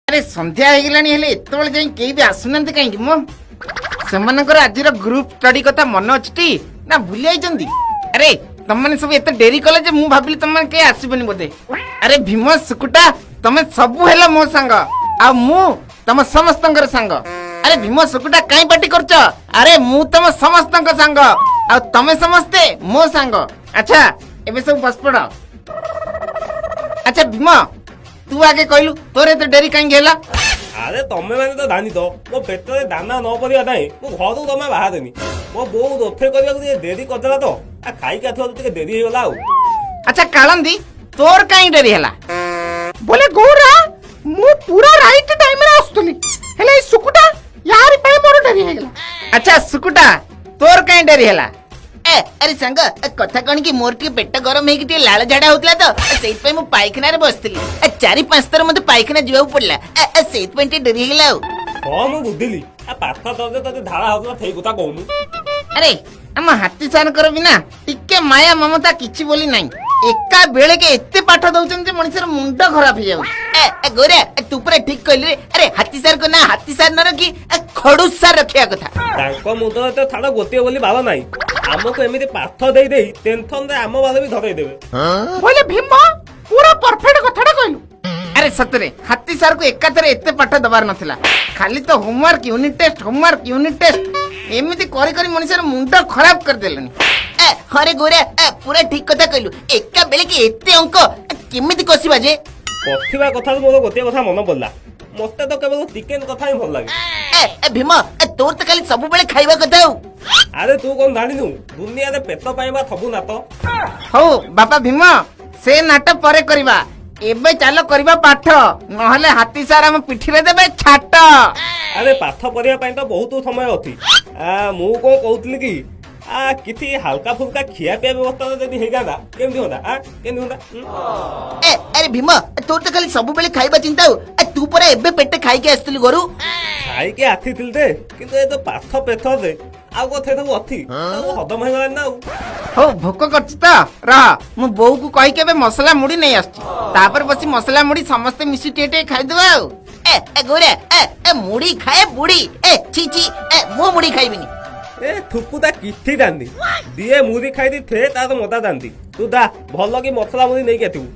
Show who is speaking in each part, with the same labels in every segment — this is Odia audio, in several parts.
Speaker 1: ଆରେ, ସନ୍ଧ୍ୟା ହେଇଗଲାଣି, ହେଲେ ଏତେବେଳେ ଯାଇ କେହି ବି ଆସୁନାହାନ୍ତି କାହିଁକି ମ? ସେମାନଙ୍କର ଆଜିର ଗ୍ରୁପ ଷ୍ଟଡି କଥା ମନେ ଅଛି ଟି ନା ଭୁଲି ଯାଇଛନ୍ତି? ଆରେ, ତମମାନେ ସବୁ ଏତେ ଡେରି କଲେ ଯେ ମୁଁ ଭାବିଲି ତମମାନେ କେହି ଆସିବନି ବୋଧେ। ଆରେ ଭୀମ, ସୁକୁଟା, ତମେ ସବୁ ହେଲ ମୋ ସାଙ୍ଗ ଆଉ ମୁଁ ତମ ସମସ୍ତଙ୍କର ସାଙ୍ଗ। ଆରେ ଭୀମ, ସୁକୁଟା, କାଇଁ ପାଟି କରୁଛ? ଆରେ ମୁଁ ତମ ସମସ୍ତଙ୍କ ସାଙ୍ଗ ଆଉ ତମେ ସମସ୍ତେ ମୋ ସାଙ୍ଗ। ଆଚ୍ଛା, ଏବେ ସବୁ ବସ ପଡ। ଆଚ୍ଛା ଭୀମ, ତୁ ଆଗେ କହିଲୁ, ତୋର ଏତେ ଡେରି କାହିଁକି ହେଲା?
Speaker 2: ଆରେ, ତମେ ମାନେ ତ ଜାଣିଛ, ମୋ ପେଟରେ ଦାନା ନ ପରିବା ନାହିଁ ମୁଁ ଘରୁ ଜମା ବାହାରେନି। ମୋ ବୋଉ ରୋଷେଇ କରିବାକୁ ଟିକେ ଡେରି କରିଦେଲା ତ, ଆ ଖାଇକି ଆସିବାକୁ ଟିକେ ଡେରି ହେଇଗଲା ଆଉ।
Speaker 1: ଆଚ୍ଛା କାଳନ୍ଦି, ତୋର କାହିଁ ଡେରି ହେଲା?
Speaker 3: ବୋଲେ ଗୌରା, ମୁଁ ପୁରା ରାଇଟ ଟାଇମରେ ଆସୁଥିଲି, ହେଲେ ଏଇ ସୁକୁଟା, ୟାରି ପାଇଁ ମୋର ଡେରି ହେଇଗଲା।
Speaker 1: ଆଚ୍ଛା ସୁକୁଟା, ତୋର କାହିଁ ଡେରି ହେଲା?
Speaker 4: ଏ ଆରେ ସାଙ୍ଗ, କଥା କଣ କି, ମୋର ଟିକେ ପେଟ ଗରମ ହେଇକି ଟିକେ ଲାଳ ଝାଡା ହଉଥିଲା ତ, ସେଇଥିପାଇଁ ମୁଁ ପାଇଖାନାରେ ବସିଥିଲି। 4-5 ଥର ମତେ ପାଇଖାନା ଯିବାକୁ ପଡିଲା। ସେଇଥିପାଇଁ ଟିକେ ଡେରି ହେଇଗଲା ଆଉ।
Speaker 2: ହଁ, ମୁଁ ବୁଝିଲି। ଆ ପାଠ ତତେ ତତେ ଝାଡା ହଉଥିଲା, ସେଇ କଥା କହୁନୁ।
Speaker 1: ଆରେ, ଆମ ହାତୀ ସାରଙ୍କର ବି ନା ଟିକେ ମାୟା ମମତା କିଛି ବୋଲି ନାହିଁ। ଏକା ବେଳେକେ ଏତେ ପାଠ ଦଉଛନ୍ତି ଯେ ମଣିଷର ମୁଣ୍ଡ ଖରାପ ହେଇଯାଉଛି।
Speaker 4: ଏ ଏ, ଗୋରା, ତୁ ପୁରା ଠିକ କହିଲୁ ରେ। ଆରେ, ହାତୀ ସାର୍ ନା ହାତୀ ସାର୍ ନ ରଖି ଖଡୁସ ସାର୍ ରଖିବା କଥା।
Speaker 2: ତାଙ୍କ ମୁଣ୍ଡରେ ତ ଛାଡ ଗୋଟିଏ ବୋଲି ବାଳ ନାହିଁ। ଆମକୁ ଏମିତି ପାଠ ଦେଇ ଦେଇ ଟେନସନରେ ଆମ ବାଳ ବି ଧରେଇ ଦେବେ।
Speaker 3: ବୋଇଲେ ଭୀମ, ପୁରା ପରଫେକ୍ଟ କଥାଟା କହିଲୁ।
Speaker 1: ଆରେ ସତରେ, ହାତୀ ସାରକୁ ଏକାଥରେ ଏତେ ପାଠ ଦବାର ନଥିଲା। ଖାଲି ତ homework, unit test, homework, unit test, ଏମିତି କରି କରି ମଣିଷର ମୁଣ୍ଡ ଖରାପ କରିଦେଲେଣି।
Speaker 4: ଏ, ହରେ ଗୋରା, ପୁରା ଠିକ କଥା କହିଲୁ। ଏକା ବେଳେକେ ଏତେ ଅଙ୍କ କେମିତି କଷିବା ଯେ?
Speaker 2: କଷିବା କଥାରୁ ମୋର ଗୋଟିଏ କଥା ମନେ ପଡିଲା। ମତେ ତ କେବଳ ଚିକେନ କଥା ହିଁ ଭଲ ଲାଗେ।
Speaker 4: ଏ ଏ ଭୀମ, ତୋର ତ ଖାଲି ସବୁବେଳେ ଖାଇବା କଥା ଆଉ।
Speaker 2: ଆରେ, ତୁ କଣ ଜାଣିନୁ, ଦୁନିଆରେ ପେଟ ପାଇଁ ବା ସବୁ ନାଟ।
Speaker 1: ହଉ ବାପା ଭୀମ, ସେ ନାଟ ପରେ କରିବା। ଏବେ ଚାଲ କରିବା ପାଠ, ନହେଲେ ହାତୀ ସାର୍ ଆମ ପିଠିରେ ଦେବେ ଛାଟ।
Speaker 2: ଆରେ, ପାଠ ପଢିବା ପାଇଁ ତ ବହୁତ ସମୟ ଅଛି। ମୁଁ କଣ କହୁଥିଲି କି, କିଛି ହାଲକା ଫୁଲକା ଖିଆ ପିଆ ବ୍ୟବସ୍ଥା ଯଦି ହେଇଯାନ୍ତା କେମିତି ହୁଅନ୍ତା? କେମିତି ହୁଅନ୍ତା?
Speaker 4: ଏ ଆରେ ଭୀମ, ତୋର ତ ଖାଲି ସବୁବେଳେ ଖାଇବା ଚିନ୍ତା ଆଉ। ତୁ ପରା ଏବେ ପେଟେ ଖାଇକି ଆସିଥିଲୁ ଘରୁ।
Speaker 2: ଖାଇକି ଆସିଥିଲି ଯେ, କିନ୍ତୁ ଏ ତ ପାଠ ପେଥରେ ଆଉ କଥା ସବୁ ଅଛି, ସବୁ ହଜମ ହେଇଗଲାଣି ନା ଆଉ।
Speaker 1: ହଉ, ଭୋକ କରୁଛି ତ, ରହ, ମୁଁ ବୋଉକୁ କହିକି ଏବେ ମସଲା ମୁଢି ନେଇ ଆସୁଛି। ତାପରେ ବସି ମସଲା ମୁଢି ସମସ୍ତେ ମିଶି ଟିକେ ଟିକେ ଖାଇଦେବା ଆଉ।
Speaker 4: ଏ ଏ ଗୋରା, ଏ ଏ ମୁଢି ଖାଏ ବୁଢୀ? ଏ ଛି ଛି, ଏ ମୁଁ ମୁଢି ଖାଇବିନି।
Speaker 2: ଏ ଥୁକୁଟା କିଛି ଜାଣିନି। ଦିଏ ମୁଢି ଖାଇଦି ଥେ ତାର ମଜା ଜାଣିଦି। ତୁ ଦା, ଭଲ କି ମସଲା ମୁଢି ନେଇକି ଆସିବୁ।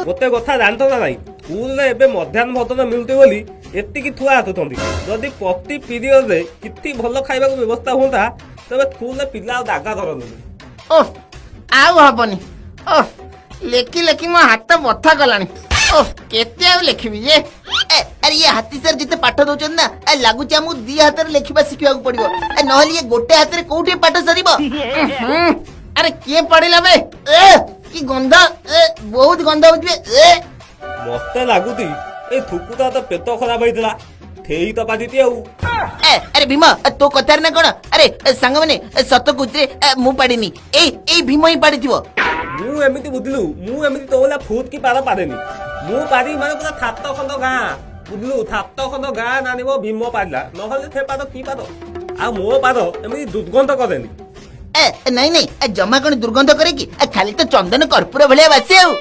Speaker 2: ଗୋଟେ କଥା ଜାଣିଛ ନା ନାଇଁ, ସ୍କୁଲରେ ଏବେ ମଧ୍ୟାହ୍ନ ଭୋଜନ ମିଳୁଛି ବୋଲି ଏତିକି ଛୁଆ ଆସୁଛନ୍ତି। ଯଦି ପ୍ରତି ପିରିୟଡରେ କିଛି ଭଲ ଖାଇବାକୁ ବ୍ୟବସ୍ଥା ହୁଅନ୍ତା, ତେବେ ସ୍କୁଲରେ ପିଲା ଆଉ ଜାଗା ଧରନ୍ତିନି।
Speaker 1: ଓଃ, ଆଉ ହବନି। ଓଃ, ଲେଖି ଲେଖି ମୋ ହାତ ବଥା କଲାଣି। ଓଃ, କେତେ ଆଉ ଲେଖିବି ଯେ?
Speaker 4: ଏ ଆରେ, ଇଏ ହାତୀ ସାର୍ ଯେତେ ପାଠ ଦଉଛନ୍ତି ନା, ଲାଗୁଛି ଆମକୁ ଦି ହାତରେ ଲେଖିବା ଶିଖିବାକୁ ପଡିବ। ନହେଲେ ଇଏ ଗୋଟେ ହାତରେ କୋଉଠି ପାଠ ସରିବ?
Speaker 1: ହୁଁ, ଆରେ କିଏ ପଡିଲା ବେ?
Speaker 4: ଏ କି ଗନ୍ଧ! ଏ ବହୁତ ଗନ୍ଧ ହଉଛି ବେ, ଏ।
Speaker 2: ମତେ ଲାଗୁଛି ଏଇ ଥୁକୁଟା ତ ପେଟ ଖରାପ ହେଇଥିଲା, ଠେଇ ତ ପାଟିଟି ଆଉ।
Speaker 4: ଏ ଆରେ ଭୀମ, ତୋ କଥାରେ ନା କଣ? ଆରେ ସାଙ୍ଗମାନେ, ସତ କହୁଛି ରେ, ମୁଁ ପାଡ଼ିନି। ଏଇ ଏଇ ଭୀମ ହିଁ ପାଡ଼ିଥିବ।
Speaker 2: ମୁଁ ଏମିତି ବୁଝିଲୁ, ମୁଁ ଏମିତି ତୋ ଭଳିଆ ଫୁଟ କି ପାର ପାରେନି। ମୁଁ ପାରିବି ମାନେ ପୁରା ସାତ ଖଣ୍ଡ ଗାଁ, ବୁଝିଲୁ, ସାତ ଖଣ୍ଡ ଗାଁ ଜାଣିବ ଭୀମ ପାରିଲା। ନହେଲେ ସେ ପାଦ କି ପାଦ? ଆଉ ମୋ ପାଦ ଏମିତି ଦୁର୍ଗନ୍ଧ କରେନି।
Speaker 4: ଏ ନାଇଁ ନାଇଁ, ଜମା କଣ ଦୁର୍ଗନ୍ଧ କରେ କି? ଖାଲି ତ ଚନ୍ଦନ କର୍ପୂର ଭଳିଆ ବାସେ ଆଉ।